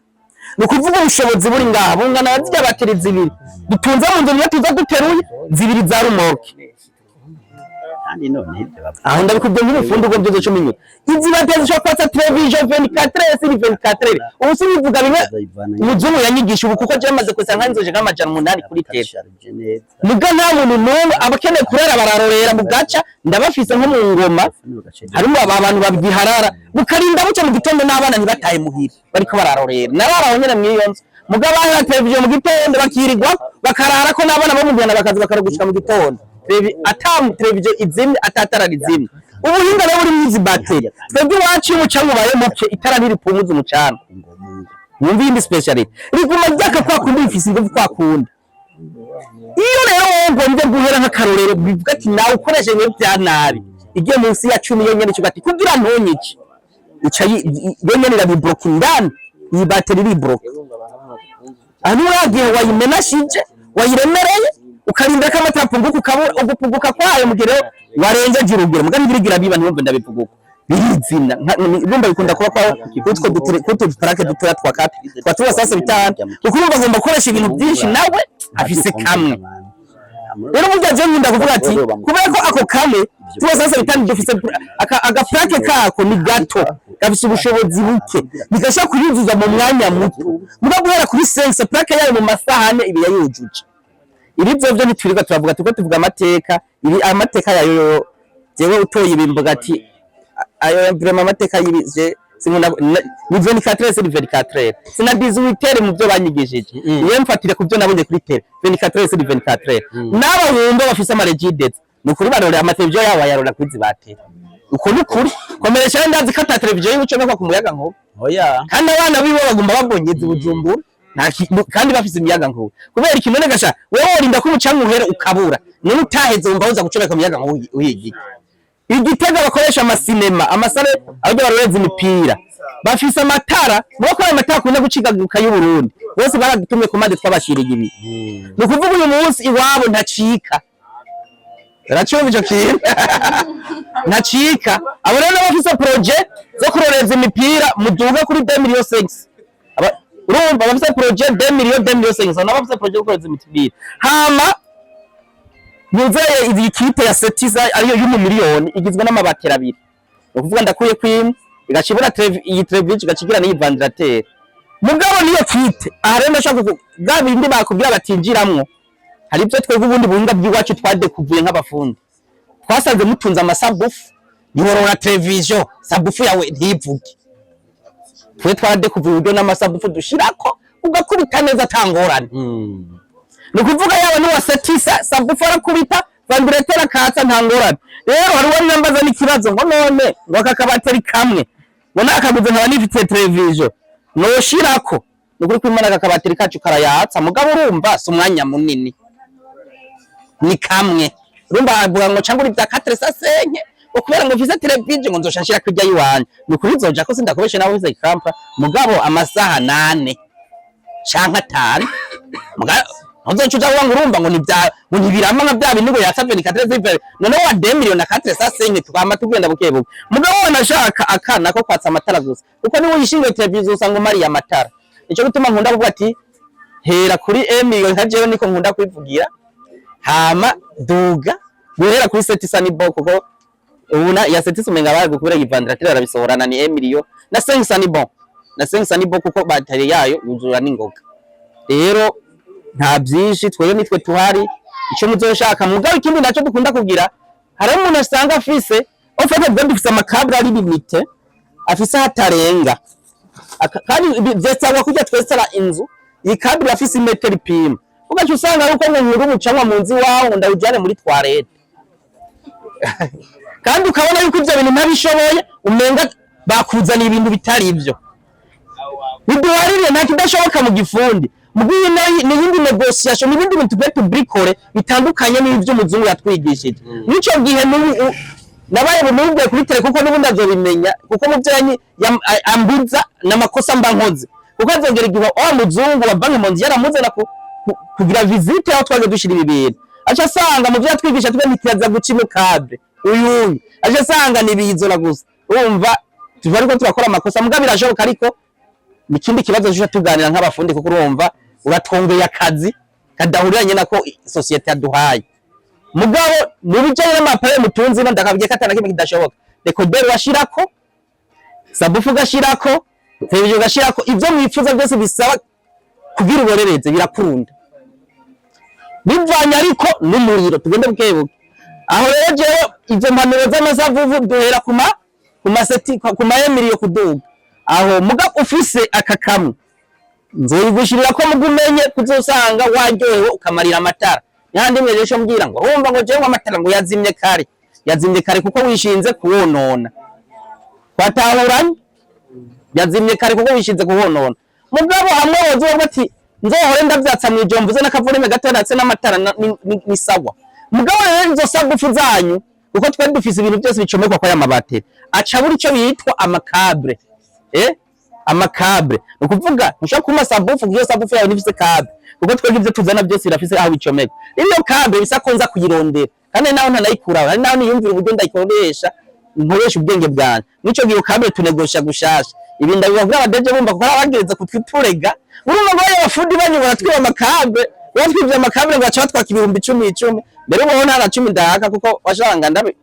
ni ukuvuga ubushobozi buri ngaha bungana na zirya bateri zibiri dutunze mu nzu, niyo tuza duteruye zibiri za remorque. Kandi none ibyo bavuga Aho ndabikubwiye nk'ubufundi ubwo byose 10 minutes. Izi bateri zishobora kwatsa television 24 sur 24. Ubu sibivuga bimwe umuzungu yanyigisha ubu, kuko je maze kwesa nka inzoje nk'800 kuri tele. Charge neza. Muga nta muntu n'umwe abakeneye kurara bararorera mu gaca. Ndabafise nko mu ngoma harimo aba bantu babyiharara bukarinda buca mu gitondo, n'abana ntibataye muhira bariko bararorera. Narara aho nyene mw'iyo nzu. Muga bahera televiziyo mu gitondo bakirirwa bakarara ko n'abana bo mu Rwanda bakaza bakarugushika mu gitondo. Ata televiziyo izimye, atatara rizimye. Ubuhinga rero buri mwizi bateri, twebwe iwacu iyo umucanga ubaye muke, itara ntiripfunguza umucanga. Mwumva iyindi spécialité, riguma ryaka kwa kundi, rifise inguvu kwa kundi. Iyo rero wowe ugombye guhera nk'akarorero, bivuga ati nawe ukoresheje ibintu bya nabi, igiye munsi ya 10 yonyene icuga ati kugira ntunyice, ica yonyene irabibloka indani. Iyi bateri iribloka aho niba gihe wayimenashije, wayiremereye, ukarinda ko amatara apunguka, ukabura ugupunguka kwayo mu gihe rero warengeje urugero. Mugabo ntibirigira biba, ntibumve ndabivuga uko birizina. Urumva bikunda kuba kwa kutwo kutwo duparake dutoya twa kati twa tuba sasa bitanu, kuko urumva agomba gukoresha ibintu byinshi, nawe afise kamwe. Rero burya je nkunda kuvuga ati kubera ko ako kamwe tuba sasa bitanu dufise, aga plaque kako ni gato, gafise ubushobozi buke, bigashobora kuyuzuza mu mwanya muto. Muga guhera kuri sense plaque yayo mu masaha 4 ibi yayujuje. Ibi vyo vyo ntitwirirwa turavuga, turiko tuvuga amateka. Ibi amateka yayo yo jewe utoye ibi mvuga ati ayo vraiment amateka y'ibi je sinkunda ni 24 sur 24, sina 18 mu byo banyigishije. Iyo mfatire ku byo nabonye kuri télé, 24 sur 24. N'abo wumva bafise ama Regideso, ni ukuri barorera amateleviziyo yabo, bayarora kuri zibateri. Uko ni ukuri komeresha. Ndazi ko ata televiziyo yiwe icomekwa ku muyaga nkuba. Oya. Kandi abana biwe bagomba babonyeza Bujumbura. Kandi bafise imiyaga nkuba. Kubera ikintu none gasha wewe worinda ko umucanga uhera ukabura, none utaheze wumva woza gucomeka umuyaga nkuba uhiga. Igitega bakoresha amasinema, ama salles aho baroreza imipira, bafise amatara muko ayo matara akunda gucikaguka y'Uburundi bose baradutumye commande, twabashiriye ibi. Ni ukuvuga uyu munsi iwabo ntacika. Uracumva ico kintu? Ntacika. Abo rero n'abafise projet zo kuroreza imipira, muduga kuri 2 millions 6. Urumva bafise projet 2 millions, 2 millions 500, nabo bafise projet yo gukoreza imitubire. Hama nizeye iyi kit ya 700 ariyo y'umumiliyoni igizwe n'amabateri abiri, ni ukuvuga ndakuye kwimwe igaca ibura iyi televiziyo, igaca igira n'iyi ventilateur. Mugabo niyo kit aha rero ndashaka bwa bindi bakubwira batinjiramwo, hari ibyo twebwe ubundi buhinga bw'iwacu twadekuvuye nk'abafundi. Twasanze mutunze ama subwoofer, ntiworora televiziyo, subwoofer yawe ntivuge. Twe twaradekuvuye uburyo n'ama subwoofer dushirako ugakubita neza atangorane. Ni ukuvuga yawe ni wa 700, subwoofer arakubita, ventilateur akatsa, nta ngorane. Rero hari uwo nambaza n'ikibazo ngo none ngo aka kabateri kamwe ngo nakaguze nkaba nifitiye televiziyo noshirako? Ni ukuri kw'Imana, aka kabateri kacu karayatsa. Mugabo urumva si umwanya munini, ni kamwe. Urumva avuga ngo cyangwa uri bya 405, ngo kubera ngo mfise televiziyo ngo nzosha nshira kurya yiwanje. Ni ukuri nzoja ko sindakubeshe nawe mfise kampa, mugabo amasaha 8 canke 5. Mugabo ntuzoca uja kuvuga ngo urumva ngo ni bya ngo ntibirama nka bya bindi ngo yatsa 24 zive none wa 2 millions na 405, twama tugenda buke buke. Mugabo wanashaka akana ko kwatsa amatara gusa, kuko niwe uyishingiye televiziyo usanga umariye amatara. Nico gituma nkunda kuvuga ati hera kuri million, nka jewe niko nkunda kwivugira, hama duga guhera kuri 700 ni bon, kuko ubu na ya 700 umenga bari gukubira ventilateur barabisohorana, ni million na 500 ni bon, na 500 ni bon, kuko bateri yayo yuzura n'ingoga. Rero nta byinshi, twebwe nitwe tuhari icyo muzoshaka. Mugabo ikindi nacyo dukunda kugira, hari umuntu asanga afise en fait bwo dufise ama câble ari limité, afise hatarenga. Kandi vyesabwa kurya twesara inzu, iyi câble afise imetero ipima, ugaca usanga yuko ngo nkura umucanwa mu nzu iwawe ngo ndawujyane muri toilette, kandi ukabona yuko ivyo bintu ntabishoboye, umenga bakuzaniye ibintu bitari ivyo. Biduharire, nta kidashoboka mu gifundi. Mubwiyi ni iyindi négociation, n'ibindi bintu tugiye tubrikore bitandukanye n'ivyo umuzungu yatwigishije. N'ico gihe nabaye bumubwiye kuri télé, kuko n'ubundi azobimenya, kuko mu byo ambuza n'amakosa mba nkoze, kuko azongera igihe wa muzungu wa Banque Mondiale yaramuzana kugira visite aho twaje dushira ibi bintu, aca asanga mu byo yatwigisha twe ntitiraza guca ino câble uyuyu, aca asanga ni bizora gusa. Urumva tuva ariko turakora amakosa, mugabo birashoboka. Ariko ikindi kibazo tuje tuganira nk'abafundi, kuko urumva uratwongeye akazi kadahuriranye nako société yaduhaye. Mugabo mu bijanye n'amapare mutunzi no ndakabwiye ko atana kimwe kidashoboka. Décodeur washirako, subwoofer ugashirako, televiziyo ugashirako, ivyo mwifuza byose bisaba kugira uborereze birakunda, bivanye ariko n'umuriro. Tugende buke buke. Aho rero jewe izo mpanuro z'ama subwoofer duhera ku maseti ku ma emiliyo kuduga aho. Muga ufise aka kamwe nzoyigushirira ko mugumenye kuzosanga waryohewe ukamarira amatara. Yandi mwe rero mbwira ngo wumva ngo jewe amatara ngo yazimye kare, yazimye kare kuko wishinze kuwonona. Twatahuranye, yazimye kare kuko wishinze kuwonona. Mugabo hamwe woza uvuga ati nzohore ndavyatsa mwijoro, mvuze n'aka volume gato natse n'amatara ni sawa. Mugabo rero izo subwoofer zanyu, kuko twari dufise ibintu byose bicomekwa kwa ya mabateri, aca buri ico bitwa ama câble, ama câble. Ni ukuvuga ntushobora kuma subwoofer kuko iyo subwoofer yawe ntifise câble, kuko twebwe ivyo tuzana byose birafise aho bicomekwa. Rero iyo câble bisa ko nza kuyirondera, kandi naho ntanayikuraho, hari naho niyumvira uburyo ndayikoresha, nkoresha ubwenge bwanjye. Nico gihe câble tunegosha gushasha. Ibi ndabibabwira abadeje bumva, kuko abagereza kutwiturega. Urumva ngo abafundi banyu baratwiba ama câble, batwivye ama câble ngo baca batwaka 10,000 10,000. Mbere ubu nta na 10 ndahaka, kuko washanga ndabi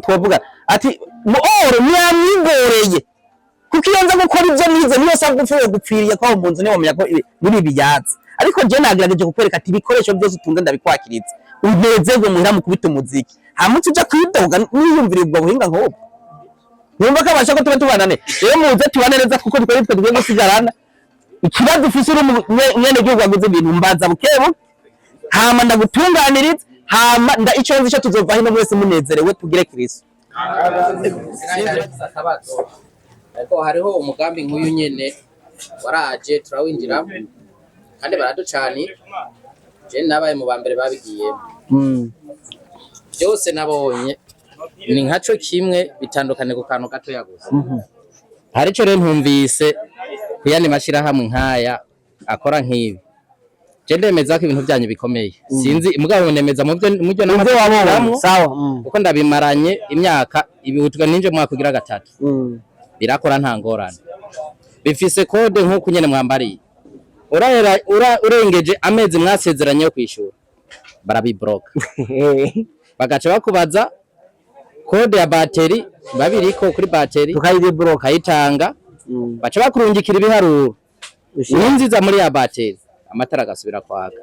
twovuga ati mu oro ntiyamwigoreye, kuko iyo nza gukora ibyo nize niyo subwoofer gupfiriye ko mu nzu niwamenya ko muri ibi byatsi. Ariko je nagerageje kukwereka ati ibikoresho byose utunze ndabikwakiritse, unezerwe muhira mu kubita umuziki, hama uca uja kwidoga niyumvira ubwo buhinga nk'ubwo. Numva ko abasha ko tuba tubana ne rero muze tubane neza, kuko twari twe tugiye gusigarana. Ikibazo ufise uri mwene gihugu waguze ibintu, mbaza bukebu, hama ndagutunganiriza, hama nda ico nzi cyo tuzova hino mwese munezerewe, tugire Kristo. Akabazo, ariko hariho umugambi nk'uyu nyene waraje turawinjiramo kandi baraducanira. Je nabaye mu ba mbere babigiyemo. Byose nabonye ni nkaco kimwe, bitandukanye ku kantu gatoya gusa. Hari ico rero ntumvise ku yandi mashirahamwe nk'aya akora nk'ibi. Je ndemeza ko ibintu byanyu bikomeye, sinzi mugabo nemeza mu byo mu byo Ivyo wabonye sawa. Kuko ndabimaranye imyaka ibihutwa ninje mwaka ugira gatatu, birakora nta ngorane. Bifise code nk'uko nyene mwambariye. Urahera urengeje amezi mwasezeranye yo kwishura, barabibloka, bagaca bakubaza code ya bateri, babiriko kuri bateri. Tukayidebloka. Ukayitanga, baca bakurungikira ibiharuro winjiza muri ya bateri, amatara agasubira kwaka.